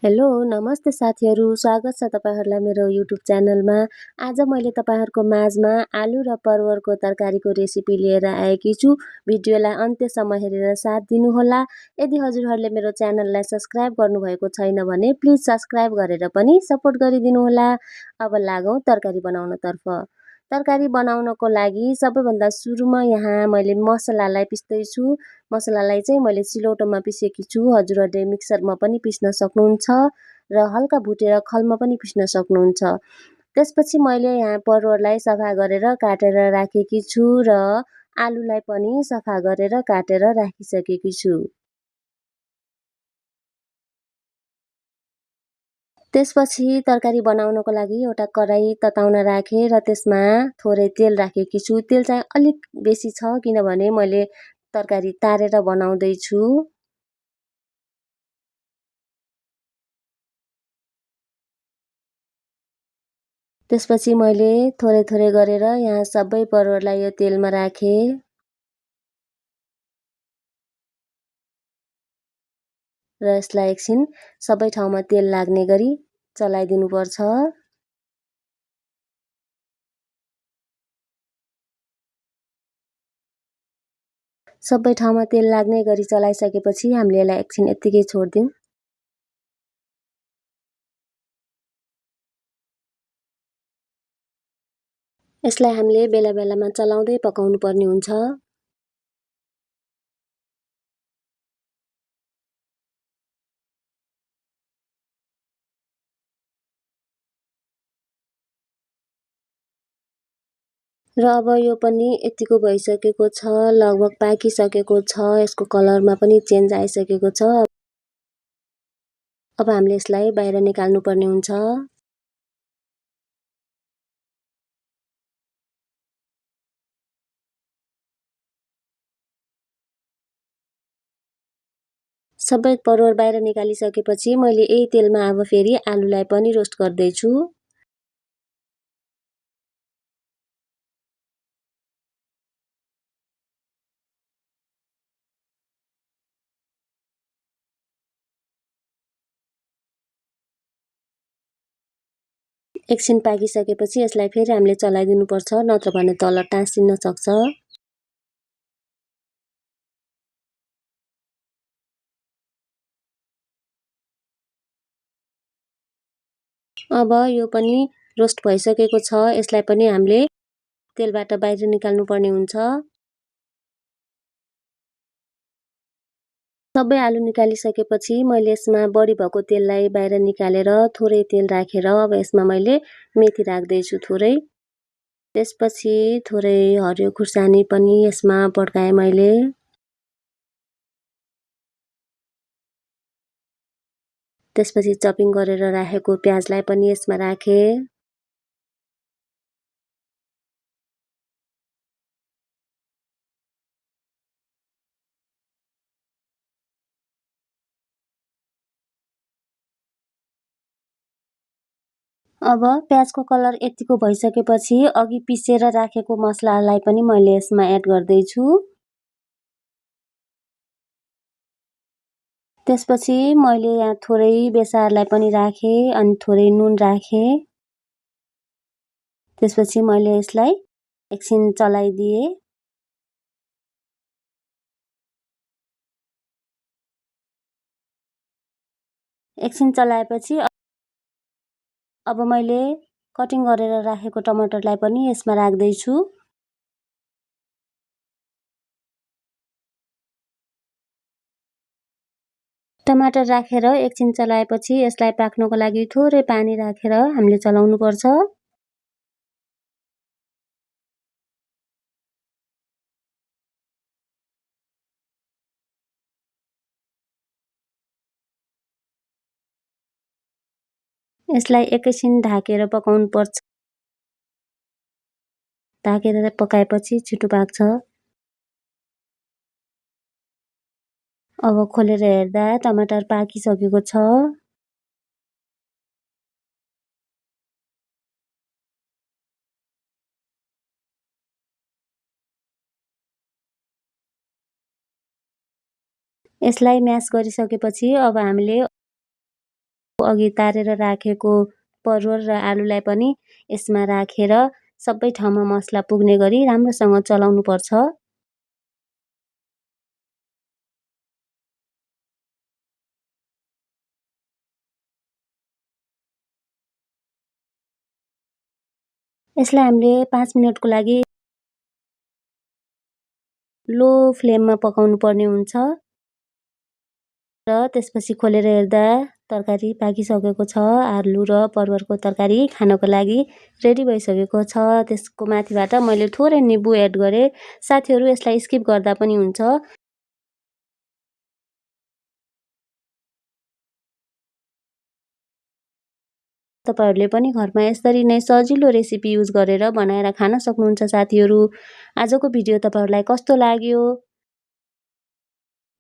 Hello, नमस्ते साथीहरू। स्वागत छ तपाईँहरूलाई मेरो युट्युब च्यानलमा। आज मैले तपाईँहरूको माझमा आलु र परवलको तरकारीको रेसिपी लिएर आएकी छु। भिडियोलाई अन्त्यसम्म हेरेर साथ दिनुहोला। यदि हजुरहरूले मेरो च्यानललाई सब्स्क्राइब गर्नुभएको छैन भने प्लिज सब्स्क्राइब गरेर पनि सपोर्ट गरिदिनुहोला। अब लागौँ तरकारी बनाउनतर्फ। तरकारी बनाउनको लागि सबैभन्दा सुरुमा यहाँ मैले मसलालाई पिस्दैछु। मसलालाई चाहिँ मैले सिलौटोमा पिसेकी छु। हजुरहरूले मिक्सरमा पनि पिस्न सक्नुहुन्छ र हल्का भुटेर खलमा पनि पिस्न सक्नुहुन्छ। त्यसपछि मैले यहाँ परवललाई सफा गरेर काटेर राखेकी छु र आलुलाई पनि सफा गरेर काटेर राखिसकेकी छु। त्यसपछि तरकारी बनाउनको लागि एउटा कराई तताउन राखेँ र त्यसमा थोरै तेल राखेकी छु। तेल चाहिँ अलिक बेसी छ किनभने मैले तरकारी तारेर बनाउँदैछु। त्यसपछि मैले थोरै गरेर यहाँ सबै परवललाई यो तेलमा राखेँ र यसलाई एकछिन सबै ठाउँमा तेल लाग्ने गरी चलाइदिनुपर्छ। सबै ठाउँमा तेल लाग्ने गरी चलाइसकेपछि हामीले यसलाई एकछिन यत्तिकै छोडिदिउँ। यसलाई हामीले बेला-बेलामा चलाउँदै पकाउनु पर्ने हुन्छ। र अब यो पनि यतिको भइसकेको छ, लगभग पाकिसकेको छ। यसको कलरमा पनि चेन्ज आइसकेको छ। अब हामीले यसलाई बाहिर निकाल्नु पर्ने हुन्छ। सबै परवल बाहिर निकालिसकेपछि मैले यही तेलमा अब फेरि आलुलाई पनि रोस्ट गर्दैछु। एकछिन पाकिसकेपछि यसलाई फेरि हामीले चलाइदिनुपर्छ, नत्र भने तल टाँसिन सक्छ। अब यो पनि रोस्ट भइसकेको छ। यसलाई पनि हामीले तेलबाट बाहिर निकाल्नु पर्ने हुन्छ। सबै आलु निकालिसकेपछि मैले यसमा बढी भएको तेललाई बाहिर निकालेर थोरै तेल राखेर अब यसमा मैले मेथी राख्दैछु थोरै। त्यसपछि थोरै हरियो खुर्सानी पनि यसमा पड्काएँ मैले। त्यसपछि चपिङ गरेर राखेको प्याजलाई पनि यसमा राखेँ। अब प्याजको कलर यतिको भइसकेपछि अघि पिसेर राखेको मसलालाई पनि मैले यसमा एड गर्दैछु। त्यसपछि मैले यहाँ थोरै बेसारलाई पनि राखेँ अनि थोरै नुन राखेँ। त्यसपछि मैले यसलाई एकछिन चलाइदिएँ। एकछिन चलाएपछि अब मैले कटिङ गरेर राखेको टमाटरलाई पनि यसमा राख्दैछु। टमाटर राखेर एकछिन चलाएपछि यसलाई पाक्नको लागि थोरै पानी राखेर हामीले चलाउनुपर्छ। यसलाई एकैछिन ढाकेर पकाउनुपर्छ। ढाकेर पकाएपछि छिटो पाक्छ। अब खोलेर हेर्दा टमाटर पाकिसकेको छ। यसलाई म्यास गरिसकेपछि अब हामीले अघि तारेर राखेको परवर र आलुलाई पनि यसमा राखेर सबै ठाउँमा मसला पुग्ने गरी राम्रोसँग चलाउनुपर्छ। यसलाई हामीले 5 मिनेटको लागि लो फ्लेममा पकाउनु पर्ने हुन्छ र त्यसपछि खोलेर हेर्दा तरकारी पाकिसकेको छ। आलु र परवरको तरकारी खानको लागि रेडी भइसकेको छ। त्यसको माथिबाट मैले थोरै निम्बु एड गरेँ। साथीहरू यसलाई स्किप गर्दा पनि हुन्छ। तपाईहरुले पनि घरमा यसरी नै सजिलो रेसिपी युज गरेर बनाएर खान सक्नुहुन्छ साथीहरू। आजको भिडियो तपाईहरुलाई कस्तो लाग्यो?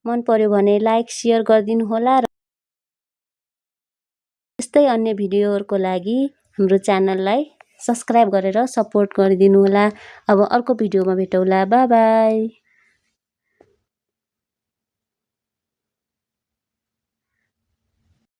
मन पर्यो भने लाइक शेयर गरिदिनु होला र यस्तै अन्य भिडियोहरुको लागि हाम्रो च्यानललाई सब्स्क्राइब गरेर सपोर्ट गरिदिनु होला। अब अर्को भिडियोमा भेटौँला। Bye bye.